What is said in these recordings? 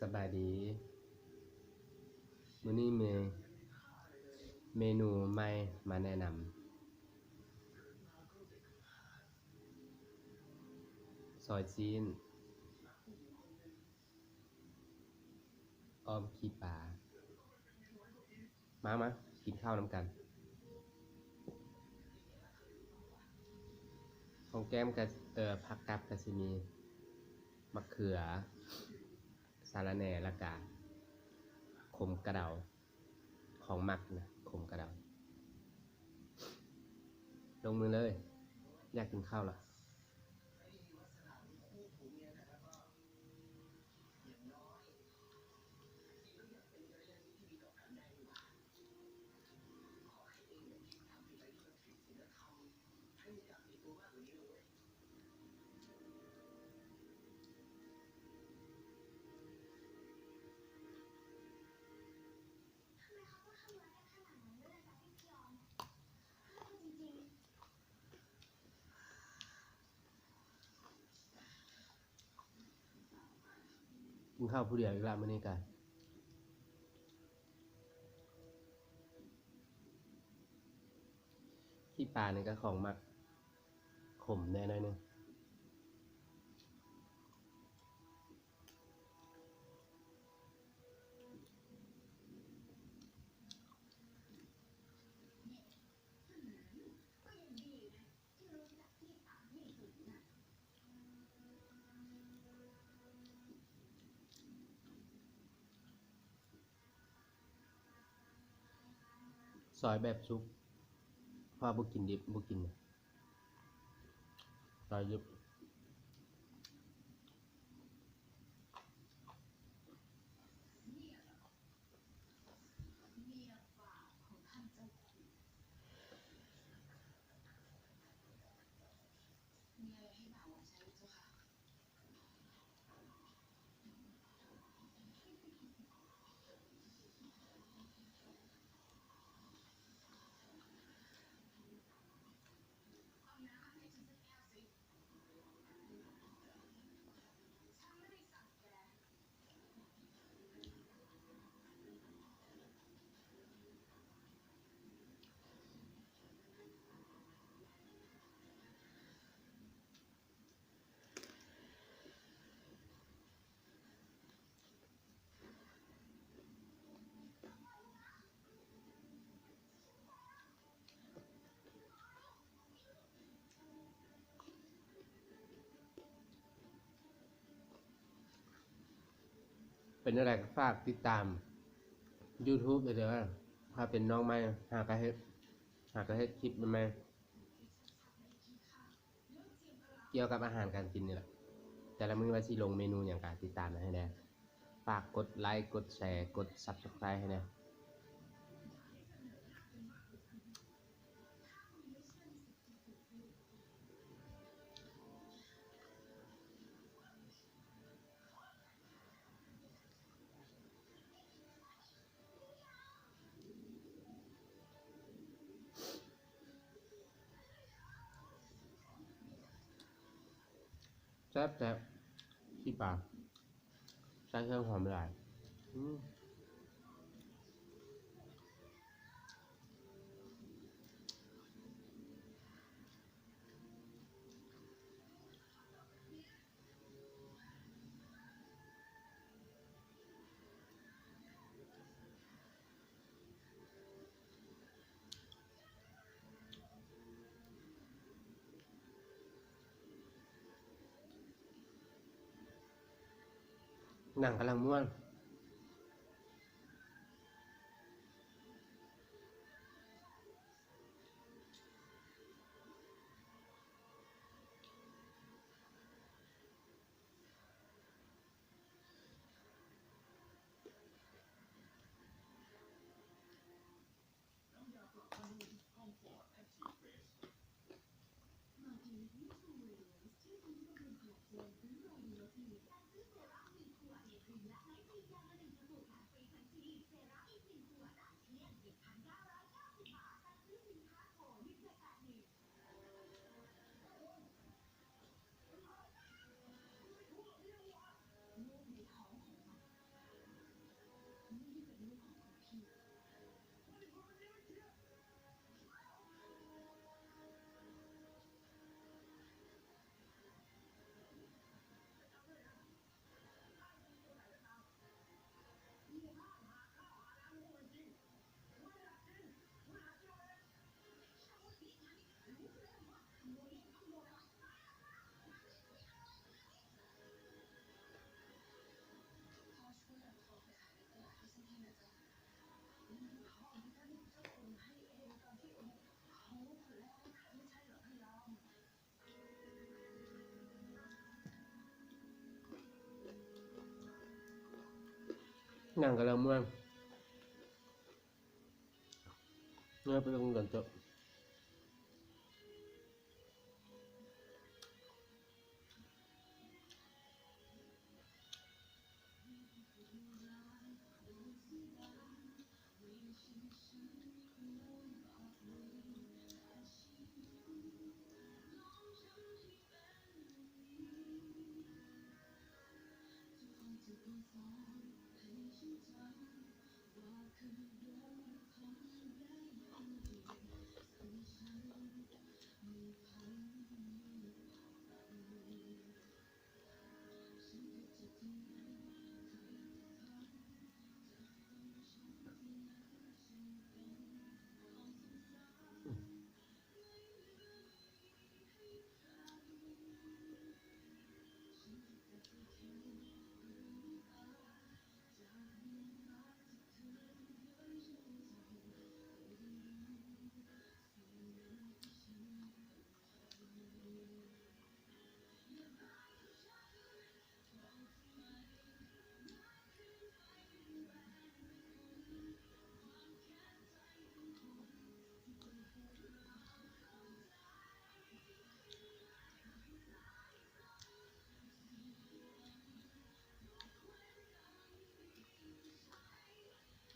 ສະບາຍດີ ມື້ນີ້ມີເມນູໃໝ່ມາແນະນຳ ຊອຍຊີ້ນ ອ້ອມຂີ້ປາ. ມາ ມາ ກິນເຂົ້ານຳກັນ. ຂອງແກ້ມກະ ເອີ ຜັກກັບກະຊິມີ ໝາກເຂືອ ສາລະແໜ່ ແລ້ວກະ ຂົມກະເດົາ ຂອງມັກນະ ຂົມກະເດົາ. ລົງມືເລີຍ ຢາກກິນເຂົ້າລະ. ກິນເຂົ້າຜູ້ດຽວອີກລະມື້ນີ້ກະ ຂີ້ປານີ້ກະຂອງມັກ ຂົມແດ່ໜ້ອຍໜຶ່ງ. ຊອຍແບບສຸກ ເພາະວ່າບໍ່ກິນດິບ ບໍ່ກິນ ຊອຍດິບ. ເປັນຈັ່ງໃດກໍຝາກຕິດຕາມຢູທູບເດີ ຖ້າເປັນນ້ອງໃໝ່ ຫາກະເຮັດ ຫາກະເຮັດຄລິບໃໝ່ໆ ກ່ຽວກັບອາຫານການກິນນີ້ແຫຼະ ແຕ່ລະມື້ວ່າຊິລົງເມນູຫຍັງກະຕິດຕາມໃຫ້ແດ່. ຝາກກົດໄລ ກົດແຊ ກົດຊັບສະໄຄຣບ໌ໃຫ້ແດ່. ແຊບໆ ຂີ້ປາ ໃສ່ເຄື່ອງຫອມຫຼາຍ. ອືມ. ໜັງກຳລັງມ່ວນ. ອືມ. ຫຍັງກຳລັງມ່ວນ ເມື່ອໄປລົງກັນເຈົ້າ.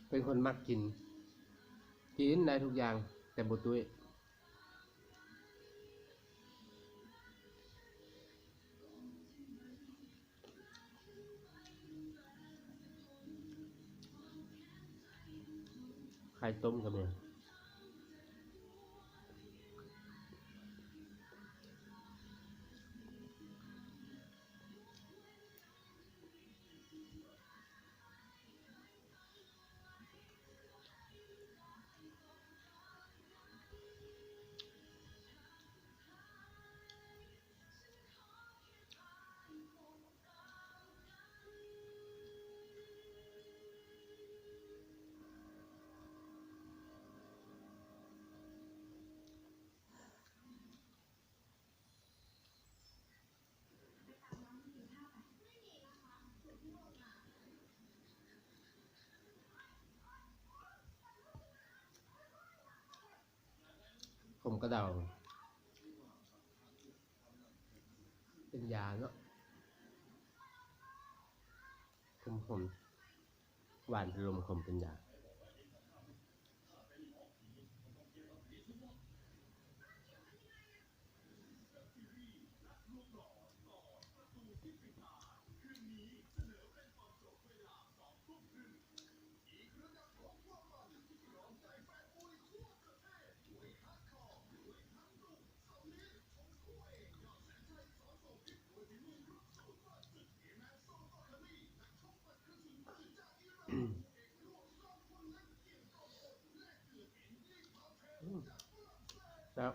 ເປັນຄົນມັກກິນ ກິນໄດ້ທຸກຢ່າງ ແຕ່ບໍ່ຕຸ້ຍ. ໄຂ່ຕົ້ມກໍມີ. ຂົມກະເດົາ ເປັນຢາເນາະ ຂົມໆ ຫວານເປັນລົມ ຂົມເປັນຢາ. ແຊບ.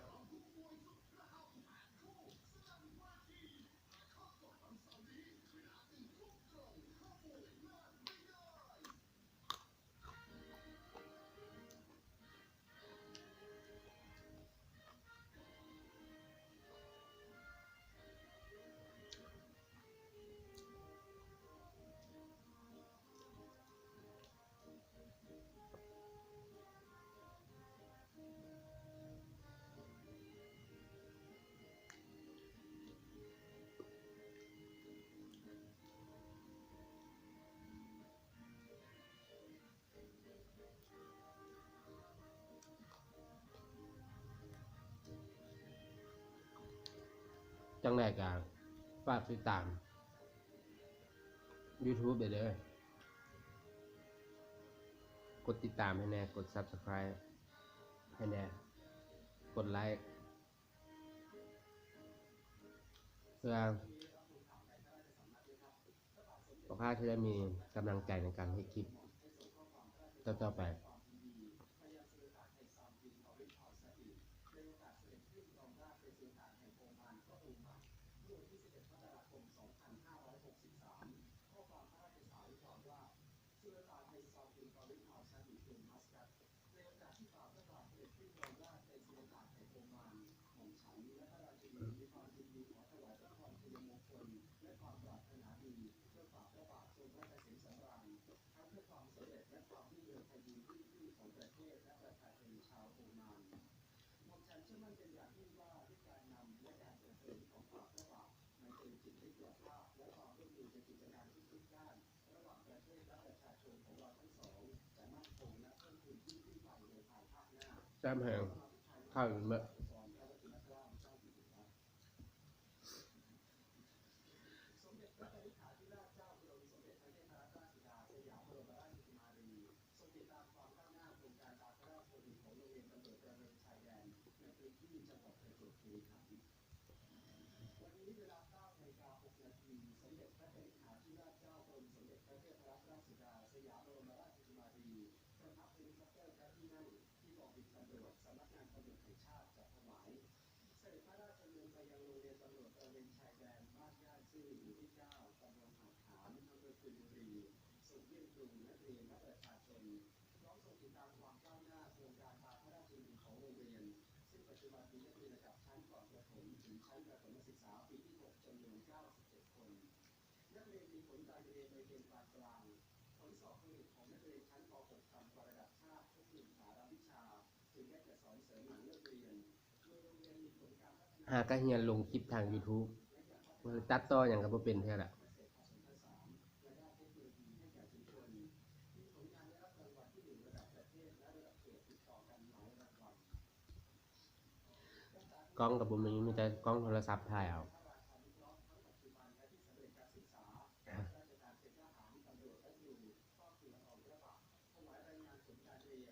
ຈັ່ງໃດກໍຝາກຕິດຕາມຢູທູບແດ່ເດີ ກົດຕິດຕາມໃຫ້ແດ່ ກົດຊັບສະໄຄຣບ໌ໃຫ້ແດ່ ກົດໄລ້ ເພື່ອ ພວກຂ້າຈະໄດ້ມີກຳລັງໃຈໃນການເຮັດຄລິບຕໍ່ໆໄປ. ແຊບແຮງ ເຂົ້າອີກເບີດ. ຫາກະຮຽນລົງຄລິບທາງຢູທູບ ແຕ່ຕັດຕໍ່ຫຍັງກະບໍ່ເປັນເທື່ອລະ. ກ້ອງກະບໍ່ມີ ມີແຕ່ກ້ອງໂທລະສັບຖ່າຍເອົາ.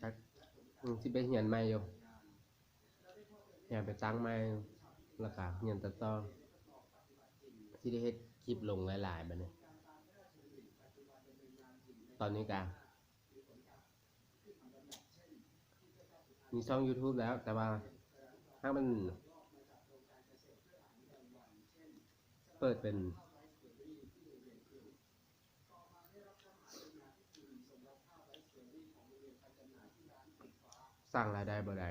ຈັກ ອືມ ຊິໄປຮຽນໃໝ່ຢູ່ ຍ້າຍໄປຕັ້ງໃໝ່ ແລ້ວກະຮຽນຕັດຕໍ່ ຊິໄດ້ເຮັດຄລິບລົງຫຼາຍໆ ບາດນີ້. ຕອນນີ້ກະມີຊ່ອງຢູທູບແລ້ວ ແຕ່ວ່າຫາກມັນເປີດເປັນ ສ້າງລາຍໄດ້ບໍ່ໄດ້.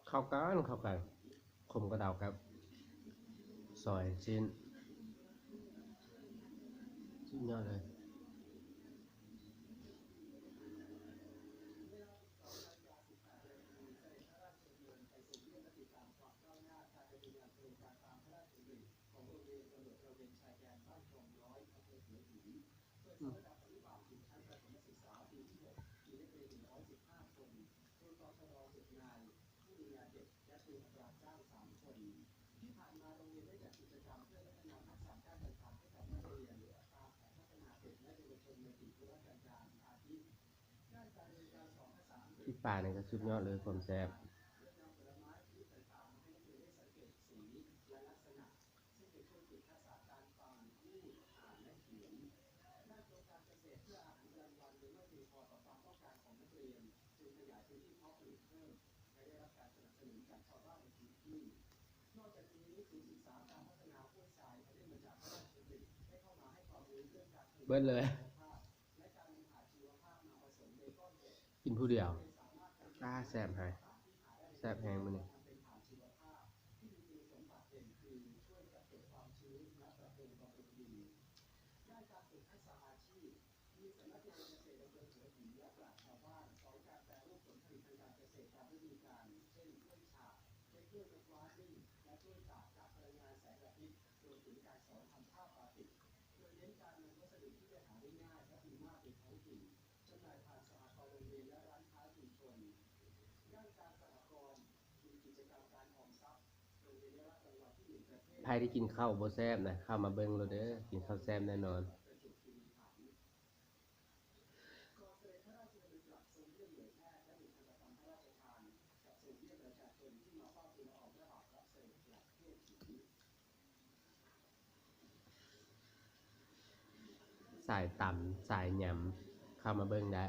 ເຂົ້າກັນ ເຂົ້າກັນ ຂົມກະເດົາກັບຊອຍຊີ້ນ ສຸດຍອດເລີຍ. ປີ້ງປານີ້ກະສຸດຍອດເລີຍ ຄວາມແຊບ. ເບີດເລີຍ ກິນຜູ້ດຽວ. ອາ ແຊບແຮງ ແຊບແຮງມື້ນີ້. ມີສຳນັກງານເກສດອຳເພີຫົວຫີນ ແລະ ປາດຊາວບ້ານຂອງການແປຮູບຜົນຜະລິດທາງການກະເສ ການໃຊ້ວິທີການ ເຊັ່ນ ຖ້ວຍຊາມ, ເຊັດເຄື່ອງ note washing ແລະ ຖ້ວຍສາກ ຈາກພະລັງງານແສງອາທິດ ລວມເຖິງການສອນທຳຜ້າບາຕິກ ໂດຍເນັ້ນການນຳວັດສະດຸທີ່ໄດ້ຫາໄດ້ງ່າຍ ແລະ ມີມາກໃນທ້ອງຖິ່ນ ຈຳໜ່າຍຜ່ານສະຫະກອນໂຮງຮຽນ ແລະ ຮ້ານຄ້າຊຸມຊົນ. ດ້ານການສະຫະກອນ ມີກິດຈະກຳການອອມຊັບ ໂຮງຮຽນໄດ້ຮັບລາງວັນທີໜຶ່ງປະເພດ ໃຜທີ່ກິນເຂົ້າບໍ່ແຊບນະ ເຂົ້າມາເບິ່ງໂລດເດີ ກິນເຂົ້າແຊບແນ່ນອນ. ສາຍຕຳສາຍຫຍຳ ເຂົ້າມາເບິ່ງໄດ້.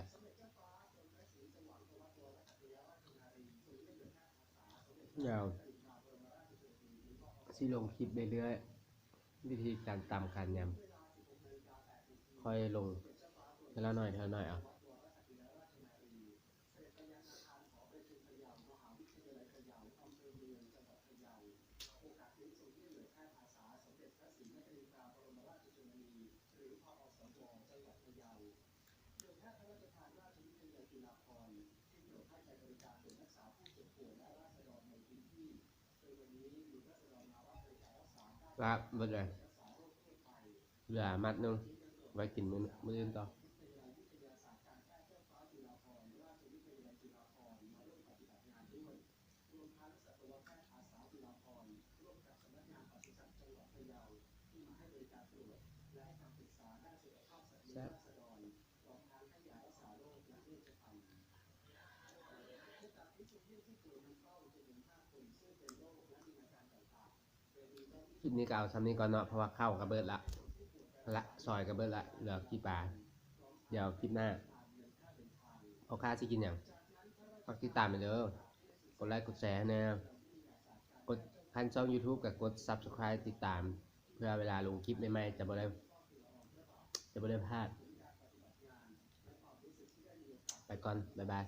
ດຽວຊິລົງຄລິບເລື້ອຍໆ ວິທີການຕຳການຫຍຳ ຄ່ອຍລົງເທື່ອລະໜ້ອຍເທື່ອລະໜ້ອຍເອົາ. ລະເບິດເລີຍ ເຫຼືອມັດໜຶ່ງ ໄວ້ກິນມື້ ມື້ອື່ນຕໍ່. ແຊບ. ຄລິບນີ້ກໍເອົາສ່ຳນີ້ກ່ອນເນາະ ເພາະວ່າເຂົ້າກໍເບິດລະ ລະ ຊອຍກໍເບິດລະ ເຫຼືອຂີ້ປາ. ດຽວຄລິບໜ້າພໍ່ຄ້າຊິກິນຫຍັງ ຝາກຕິດຕາມແດ່ເດີ ກົດໄລກົດແຊໃຫ້ແດ່ ກົດ ຄັນຊ່ອງ YouTube ກໍກົດ Subscribe ຕິດຕາມ ເພື່ອເວລາລົງຄລິບໃໝ່ໆ ຈະບໍ່ໄດ້ ຈະບໍ່ໄດ້ພາດ. ໄປກ່ອນ ບາຍບາຍ.